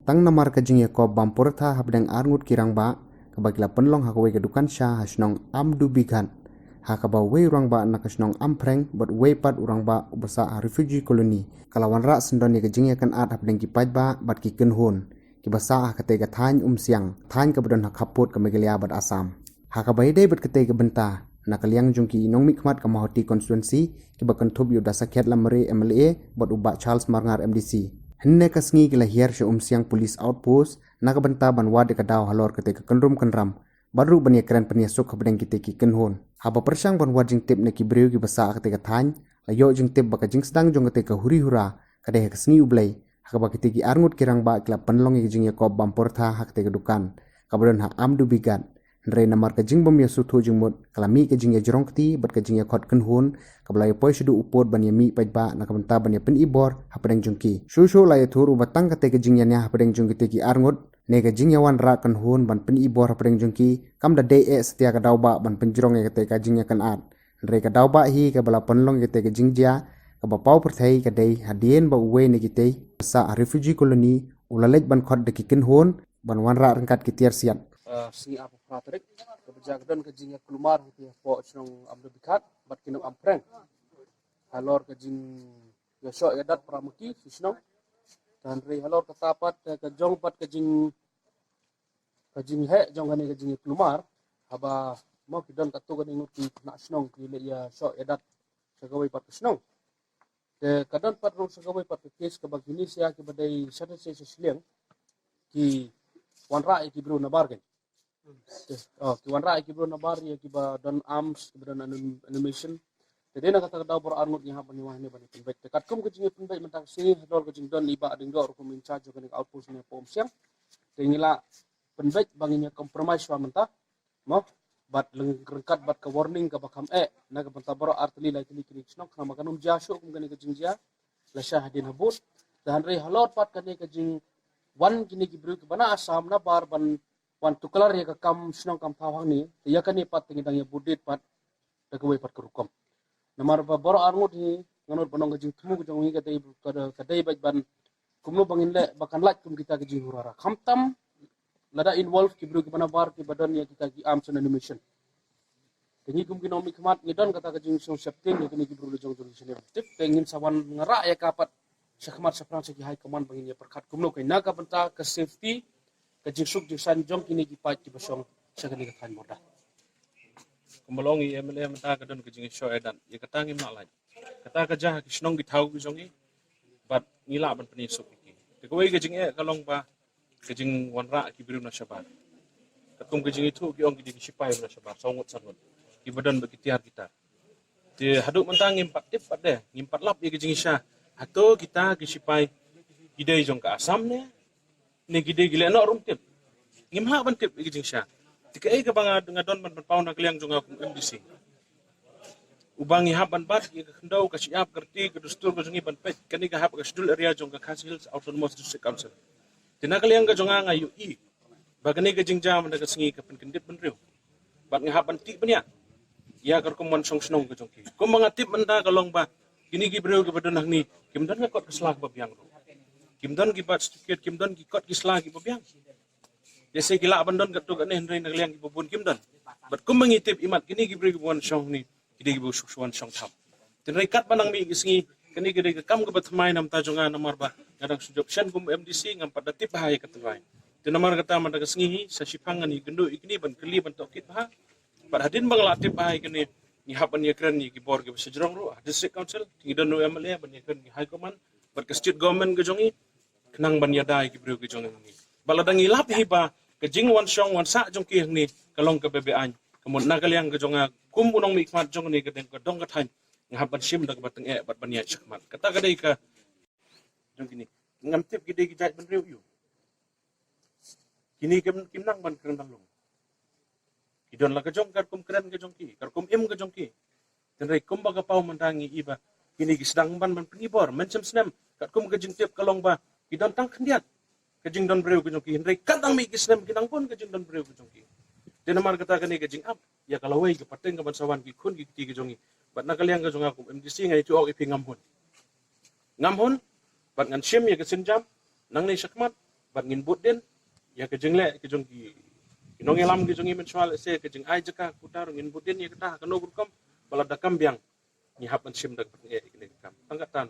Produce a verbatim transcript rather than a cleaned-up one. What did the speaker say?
Tang namar ka jingïakop bam pyrtha hapdeng arngut ki rangbah, kaba ki la pynlong ha kawei ka dukan sha ha shnong Amdubighat, ha kaba uwei u rangbah na ka shnong Ampreng bad uwei pat u rangbah uba sah ha refugee colony, ka la wanrah syndon ïa ka jingïakynad hapdeng ki paidbah bad ki kynhun kiba sah ha katei ka thaiñ Umsiang, thaiñ kaba don ha khappud ka Meghalaya bad Assam. Ha kaba ïadei bad katei ka bynta, na ka liang jong ki nongmihkhmat ka Mawhati constituency, kiba kynthup ïa u Da Sakhiat Lamare M L A bad u Bah Charles Marngar M D C, hynne ka sngi ki la hiar sha Umsiang Police Outpost na ka bynta ban wad ïa ka daw halor katei ka kynrum kynram, bad ruh ban ïakren pynïasuk hapdeng kitei ki kynhun. Haba pyrshang ban wad jingtip na ki briew kiba sah ha katei ka thaiñ, la ïoh jingtip ba ka jingsdang jong katei ka huri hura ka dei ha ka sngi U Blei, ha kaba kitei ki arngut ki rangbah ki la pynlong ïa ka jingïakop bam pyrtha ha katei ka dukan kaba don ha Amdubighat. Hynrei namar ka jingbym ïasngewthuh jingmut, ka la mih ka jingïajrong kti bad ka jingïakhot kynhun, kaba la ïapoi shaduh u pud ban ïamih paidbah na ka bynta ban ïapynibor hapdeng jong ki. Shuh shuh la ïathuh ruh ba tang katei ka jingïania hapdeng jong kitei ki arngut, ne ka jingïawanrah kynhun ban pynibor hapdeng jong ki, kam da dei eh satia ka daw bah ban pynjrong ïa katei ka jingïakynad. Hynrei ka daw bah hi kaba la pynlong ïa katei ka jingjia kaba paw pyrthei ka dei hadien ba uwei na kitei ba sah ha refugee colony u la leit ban khot da ki kynhun ban wanrah ryngkat ki tiar siat. Ah, sngi arphew phra tarik, kaba jia ka don ka jingïakulmar hangtei hapoh shnong Amdubighat bad ki nong Ampreng halor ka jingïashoh ïadat para ma ki sha shnong. Te hynrei halor kata pat, eh, ka jong pat ka jing, ka jingheh jong kane ka jingïakulmar, haba mo ki don katto katne ngut ki khynnah shnong ki leit ïashoh ïadat sha kawei pat ka shnong. Te ka don pat ruh sha kawei pat ka kes kaba kine sha kiba dei shatei sha shiliang ki wanrah ïa ki briew nabar kein. Te, oh, ki wanrah ïa ki briew nabar ïa kiba don arms, kiba don anim-, animation. Te dei na kata ka daw baroh arngut ngi hap ban ïa wan hangne ban ïa pynbeit. Te katkum ka jingïapynbeit mynta ka sngi, halor ka jingdon i Bah Diengdoh ruh kum in charge jong kane ka outpost hangne hapoh Umsiang. Te ngi la pynbeit ba ngin ïa compromise shuwa mynta. Mo, bad lyng-, ryngkat bad ka warning kaba kham eh na ka bynta baroh artylli laitylli kine ki shnong, khnang ba kan ym jia shuh kum kane ka jingjia lashai hadien habud. Te hynrei halor pat kane ka jingwan kine ki briew kiba na Assam nabar ban wan tuklar ïa ka kam shnong kam thaw hangne, te ïa kane pat te ngi dang ïa bud date pat da kawei pat ka rukom. Namar ba baroh arngut hi, nga nud ban ong ka jingthmu ka jong ngi ka dei, ka dei, ka dei beit ban kumno ba ngin leh ba kan lait kum kita ki jinghur hara, khamtam lada involve ki briew kiba nabar kiba don ïa kita ki arms and animation. Te ngi kum ki nongmihkhmat ngi don kata ka jingsngewsheptieng ïa kine ki briew la jong jong ki shnong tip, te ngin sa wan ngarah ïa ka pat shakhmat shaphrang sha ki high command ba ngin ïa pyrkhat kumno kein na ka bynta ka safety, ka jingsuk jingsaiñ jong kine ki paid kiba shong sha kane ka thaiñ border. Kumba long i M L A mynta ka don ka jingshoh ïadat, ïa kata ngim lah lait. Kata ka jia ha ki shnong ki thaw ki jong ngi, bad ngi lah ban pynïasuk ïa ki. Te kawei ka jingeh ka long ba ka jingwanrah ki briew na shabar. Katkum ka jingithuh ki ong ki dei ki shipai na shabar, saw ngut san ngut kiba don bad ki tiar ki tar. Te haduh mynta ngim pat tip pat de, ngim pat lap ïa ka jingshisha. Hato kita ki shipai ki dei jong ka Assam ne, ne ki dei ki leh noh ruh ngim tip. Ngim lah ban tip ïa ka jingshisha. Te kaei kaba nga, nga don ban, ban pynpaw na ka liang jong nga kum M D C, uba ngi hap ban bat ïa ka khyndew, ka shyiap, ka riti, ka dustur ka jong ngi ban peit. Kane ka hap ka Schedule Area jong ka Khasi Hills Autonomous District Council. Te na ka liang ka jong nga nga ïohi ba kane ka jingjia mynta ka sngi ka pynkyndit bynriew. Bad nga hap ban tih bniah ïa ka rukom wan shong shnong ka jong ki. Kumba nga tip mynta ka long ba kine ki briew kiba don hangne kim don ka kot ka sla kiba biang ruh. Kim don ki birth certificate, kim don ki kot ki sla kiba biang. Te sa ki lah ban don katto katne, hynrei na ka liang kiba bun kim don. Bad kumba ngi tip, imat kine ki briew kiba wan shong hangne ki dei kiba shu wan shong thap. Te hynrei katba nang mih ki sngi, kane ka dei ka kam kaba thymmai na bynta jong nga namar ba nga dang shu jop shen kum M D C, ngam pat da tip bha ïa ka tynrai. Te namar kata mynta ka sngi hi sa shiphang ngan ïakynduh ïa kine ban kylli ban tohkit bha. Bad hadien ba nga la tip bha ïa kine, ngi hap ban ïakren ïa ki bor kiba shajrong ruh ha District Council. Te ngi don u M L A ban ïakren ïa ki High Command bad ka State Government ka jong ngi, khnang ban ïada ïa ki briew ki jong ngi. Bad lada ngi lap hi ba ka jingwan shong wan sah jong ki hangne ka long kaba beaiñ, ka mut na ka liang ka jong nga kum u nongmihkhmat jong kane ka dong, ka dong ka thaiñ, nga hap ban shim da kaba tyngeh bad ban ïaid shakhmat. Kata ka dei ka jong kine. Ngam tip ki dei ki jait bynriew aiu. Kine kim, kim nang ban kren ban long. Ki don la ka jong ka rukom kren ka jong ki, ka rukom im ka jong ki. Te hynrei kumba ka paw mynta ngi i ba kine ki sdang ban, ban pynibor mynshem snem. Katkum ka jingtip ka long ba ki don tang khyndiat ka jingdon briew ka jong ki, hynrei katba nang mih ki snem ki nang bun ka jingdon briew ka jong ki. Te namar kata kane ka jingap ïa ka lawei ka pateng ka ban sa wan ki khun ki kti ka jong ngi. Bad na ka liang ka jong nga kum M D C nga ïathuh ïa phi, ngam hun. Ngam hun, bad ngan shim ïa ka sienjam nangne shakhmat. Bad ngin bud dien ïa ka jingleh ka jong ki, ki nongïalam ki jong ngi mynshuwa, lehse ka jingai jaka quota ruh ngin bud dien ïa kata ha kano ka rukom ba lada kam biang ngi hap ban shim da ka pyrthei ïa kane ka kam. Tang kata na.